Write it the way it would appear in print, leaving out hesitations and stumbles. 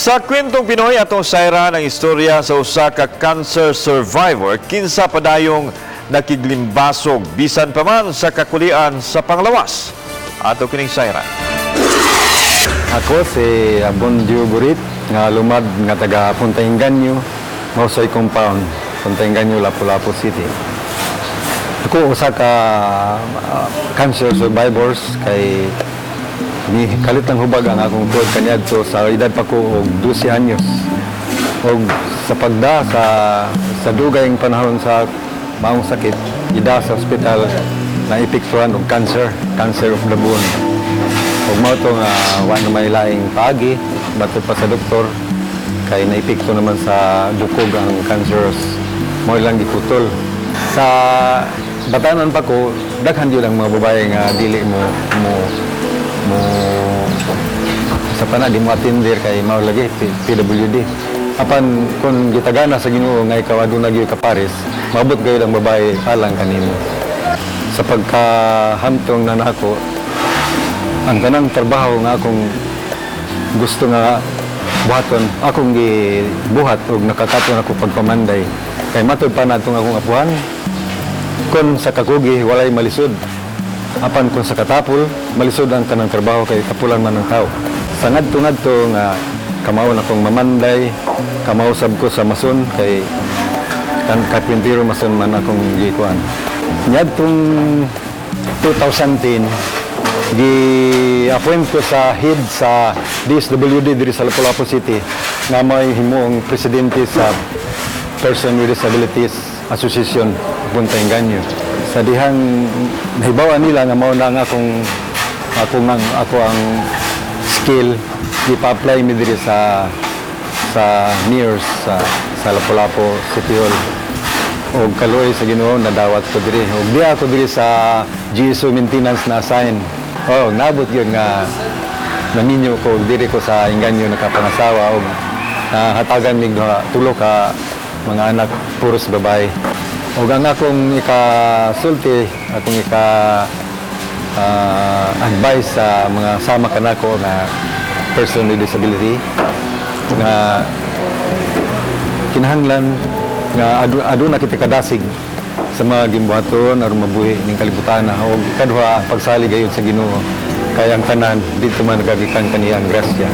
Sa Kwentong Pinoy, atong sayran ang istorya sa usa ka cancer survivor kinsa padayong nakiglimbasog bisan pa man sa kakulian sa panglawas. Ato kining sayran. Ako si Abondio Gurit, nga lumad nga taga Punta Engaño, Mausoy Compound, Punta Engaño, Lapu-Lapu City. Ako usa ka cancer survivors kay ni kalit ng hubag ang akong tuod kaniadto sa edad pa ko og 12 anyos. Og sa pagda sa dugayng panahon sa maong sakit, ida sa ospital na epektuhan og cancer, cancer of the bone. Ug mao to nga wa na may laing paagi batok pa sa doktor kay naepekto naman sa bukog ang cancerous, mao lang giputol. Sa batanon pa ko, daghan gyud ang mga babae nga dili mo mo mo sa pana di mo atender kay mao lagi PWD. Apan kung gitagana sa Ginoo nga ikaw aduna gyud kapares, maabot gayud ang babae alang kanimo. Sa pagkahamtong na nako, ang kanang trabaho nga akong gusto nga buhaton, akong gibuhat og nakakaton ako pagpamanday kay matud pa natong akong apuhan, kon sa kakugi walay malisod, apan kung sa katapol malisod ang kanang trabaho kay tapulan man ang tao. Sa ngadto ngadto nga kamao na kong mamanday, kamao sab ko sa mason kay kan karpintero, mason man akong gikuan. Niadtong 2010, gi-appoint ko sa head sa DSWD diri sa Lapu-Lapu City nga may himuong presidente sa Person with Disabilities Association Punta Engaño. Sa dihang nahibawan nila nga mao na nga akong ako ang ako ang skill, gipa-apply mi diri sa NEARS sa Lapu-Lapu City Hall. Og kaluoy sa Ginoo, nadawat ko diri. Og diha ako diri sa GSO maintenance na assign. Oh, nabot yun nga naminyo ko, diri ko sa Engaño nakapangasawa og nahatagan mig duha, tulo ka mga anak, puros babae. Og ang akong ikasulti, akong ika advice sa mga sama kanako nga person with disability nga kinahanglan nga aduna kita kadasig sa mga gimbuhaton aron mabuhi ning kalibutan og ikaduha, pagsalig gayud sa Ginoo kay ang tanan dito man nagagikan kaniya ang grasya.